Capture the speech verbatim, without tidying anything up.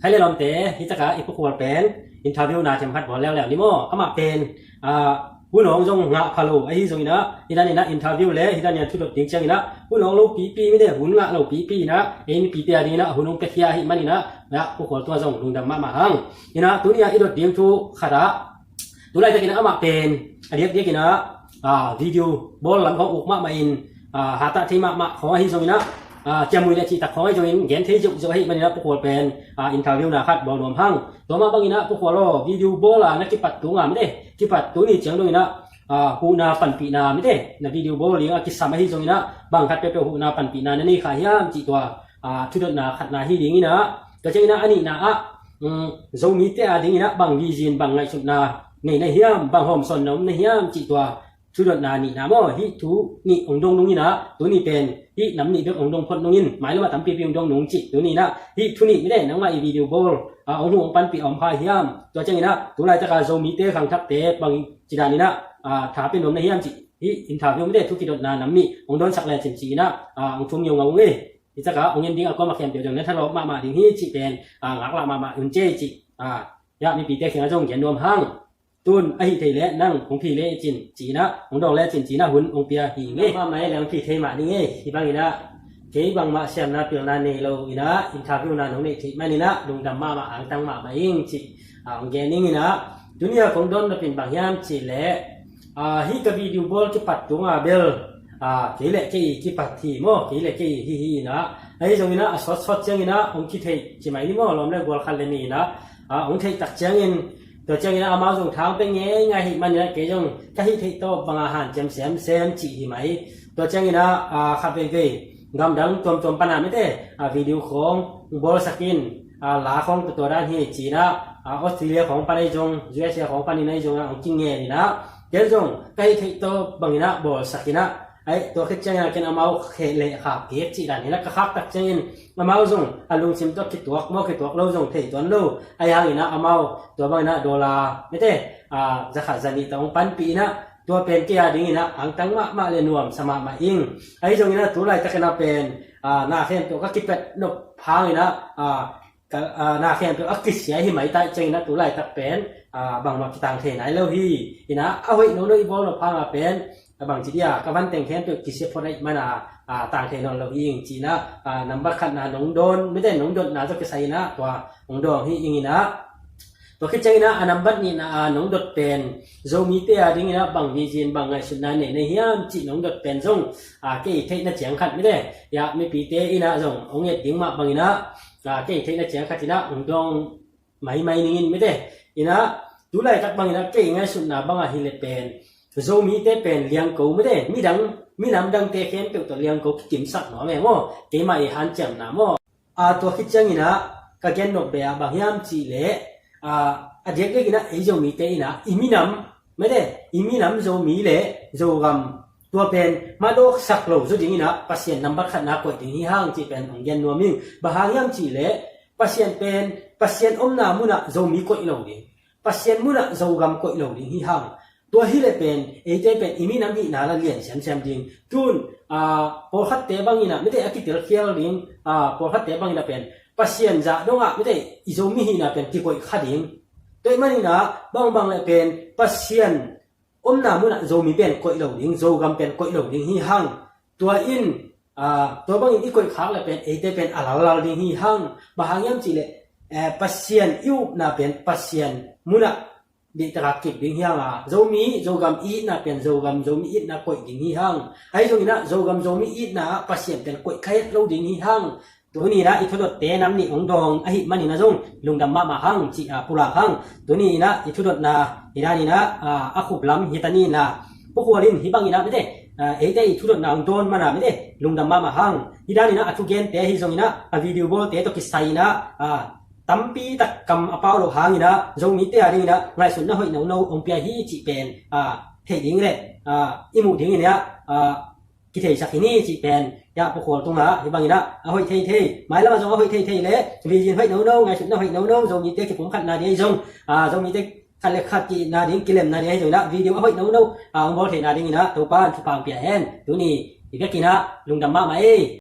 Hai le lawmte, hi taka i Pu Khual pen interview na themkhat bawl leuleu ni maw? Amah pen, ah, hun hong zong ngah pha lo ahi zongin ah, hi dan in ah interview le hi dan in ah thudot ding ciangin ah hun hong lo pipi, mite hun ngah lo pipi in ah ei mipite a dingin ah hun hong piakhia ahih manin ah, ah, Pu Khual tungah zong lungdam mahmah hang. In ah tuni ah i dot ding thu khat ah, tu laitakin ah amah pen a diakdiakin ah, ah, video bawl lam khawng uk mahmah in, ah, hatah thei mahmah khawng ahi zongin ah, ah, ciamui le cihtak khawng ahi zongin gen thei ziauziau ahih manin ah Pu Khual pen, ah, interview na khat bawl nuam hang. Tua mah bangin ah Pu Khual aw, video bawl a na kipat tung a, mite kipat tuni ciang dongin ah, ah, huhna panpihna, mite na video bawl ding a kisam ahi zongin ah bang khat peuhpeuh huhna panpihna na nei kha hiam cih tua, ah, thudotna khatna hi dingin ah, tua ciangin ah a nihna ah, um, Zomite a dingin ah bang vision, bang ngaihsutna nei na hiam, bang hawmsawn na om na hiam cih tua thudotna nihna maw? Hih thu nih hong dong nungin ah, tuni pen hih nam nih bek hong dong phot nungin, mailam ah tampipi hong dong nung cih tuni in ah hih thu nih, mite nangmah i video bawl, ah, hong huh hong panpih a om kha hiam? Tua ciangin ah tu laitaka Zomite khangthakte bang ci danin ah, ah, tha pia nuam na hiam cih hih interview, mite thu kidotna nam nih hong dawnsak lecin ci-in ah, ah, hong thum ngeungau ung ei. Hi taka hong en ding a kuamah khempeuh zong na thalawp mahmah ding hi cih pen, ah, ngaklah mahmah un cei cih, ah, ya mipite kiangah zong gen nuam hang. Tun ahi thei leh nang hong phi lecin ci-in ah, hong dawng lecin ci-in ah hun hong pia hi ing ei. Mahmah ei, le hong phi thei mah ding ei. Hi bangin ah kei bangmah siamna pilna nei lo in ah interview na nong neih theih manin ah lungdam mahmah, angtang mahmah ing cih, ah, hong gen ing in ah, tuni a kong dawn nop in bang hiam cih leh, ah, hih ka video bawl kipat tung a bel, ah, kei le kei kipat hi maw, kei le kei hi hi in ah, ahi zongin ah a sawtsawt ciangin ah hong kitheih ci mai ni maw, lawm le gual khat le nih in ah, ah, hong theih tak ciangin, tua ciangin ah amau zong thang pia ngeingai ahih manin ah kei zong ka hih theih tawp banga hanciam semsem cih hi mai. Tua ciangin ah, ah, khat veivei gamdang tuamtuam pan ah, mite, ah, video khawng bawlsak in, ah, la khawng tua tua dan hi ci-in ah, ah, Australia khawng pan ahi zong, U S A khawng panin ahi zong ah hong kingen in ah, ken zong ka hih theih tawp bangin ah bawlsak in ah, ai, tua khit ciangin ah ken amau kheh leh khak kik cih dan hi in ah, ka khak tak ciangin amau zong a lungsim tawh kituak maw kituak lo zong thei tuan lo. Ahi hangin ah amau tua bangin ah dollar, mite, ah, zakhat zanih tawh hong panpih in ah, tua pen kei a dingin ah angtang mahmah le nuamsa mahmah ing. Ahi zongin ah tu laitakin ah pen, ah, na khempeuh ka kipet nop hangin ah, ah, ka, ah, na khempeuh a kisia hi mai ta ciangin ah tu laitak pen, ah, bangmah kitang thei nai lo hi. In ah a hoih nono i bawl nop hang a pen, a bangci dia ka van teng khempeuh kisia phot ahih man a, ah, tang thei nawn lo hi ing ci-in ah, ah, nambat khatna nong dawn, mite nong dotna tawh kisai in ah tua hong dawng hi ing in ah. Tua khit ciangin ah a nambat nihna a nong dot pen, Zomite a dingin ah bang vision, bang ngaihsutna nei na hiam cih nong dot pen zong, ah, kei theihna ciang khat, mite, ya mipite in ah zong hong et ding mah bangin ah, ah, kei theihna ciang khat in ah hong dawng maimai ning in, mite. In ah tu laitak bangin ah kei ngaihsutna bang ahi le pen, Zomite pen liangko, mite, midang, minam dangte khempeuh tawh liangko kikimsak nuam e maw, keimah i hanciamna maw. Ah, tua khit ciangin ah ka gen nop beh ah bang hiam cih leh, ah, a diakdiakin ah ei Zomite in ah i minam, mite, i minam Zomi le Zogam tua pen madawksak lo zaw dingin ah Pasian nambat khatna koih ding hi hang cih pen hong gen nuam ing. Bang hang hiam cih leh Pasian pen, Pasian omna munah Zomi koih lo ding, Pasian munah Zogam koih lo ding hi hang. Tua hi le pen eite pen i minam hihna la lian semsem ding. Tun, ah, pawlkhatte bangin ah, mite, a kitel khial ding, ah, pawlkhatte bangin ah pen Pasian zah dongah, mite, i Zomi hihna pen kikoih kha ding. Tua ahih manin ah bangbang le pen Pasian omna munah Zomi pen koih lo ding, Zogam pen koih lo ding hi hang. Tua in, ah, tua bangin i koih khak le pen eite pen a lallal ding hi hang. Bang hang hiam cih leh, eh, Pasian i upna pen Pasian munah dihtaka kip ding hi hang a, Zomi, Zogam i itna pen Zogam, Zomi itna koih ding hi hang. Ahi zongin ah Zogam, Zomi itna ah Pasian pen koih kha het lo ding hi hang. Tuni in ah i thudotte nam nih hong dawng ahih manin ah zong lungdam mahmah hang cih, ah, pulak hang. Tuni in ah i thudotna hi danin ah, ah, a khuplam hi ta ni in ah, Pu Khual in hih bangin ah, mite, ah, eite i thudotna hong dawn man ah, mite, lungdam mahmah hang. Hi danin ah a thugente ahi zongin ah a video bawlte tawh kisai in ah, ah, tampi tak kam a pau loh hangin ah Zomite a dingin ah ngaihsutna hoih nono hong pia hi cih pen, ah, theih ding le, ah, i muh dingin ah, ah, kitheisak hi ni cih pen, ya, Pu Khual tungah hih bangin ah a hoih theithei, mailam ah zong a hoih theithei le vision hoih nono, ngaihsutna hoih nono, Zomite kipumkhatna ding ahi zong, ah, Zomite khat le khat ki-itna ding, kilemna ding ahi zongin ah video a hoih nono, ah, hong bawl theihna dingin ah Topa in thupha hong pia hen. Tuni i biakinn ah lungdam mahmah ei.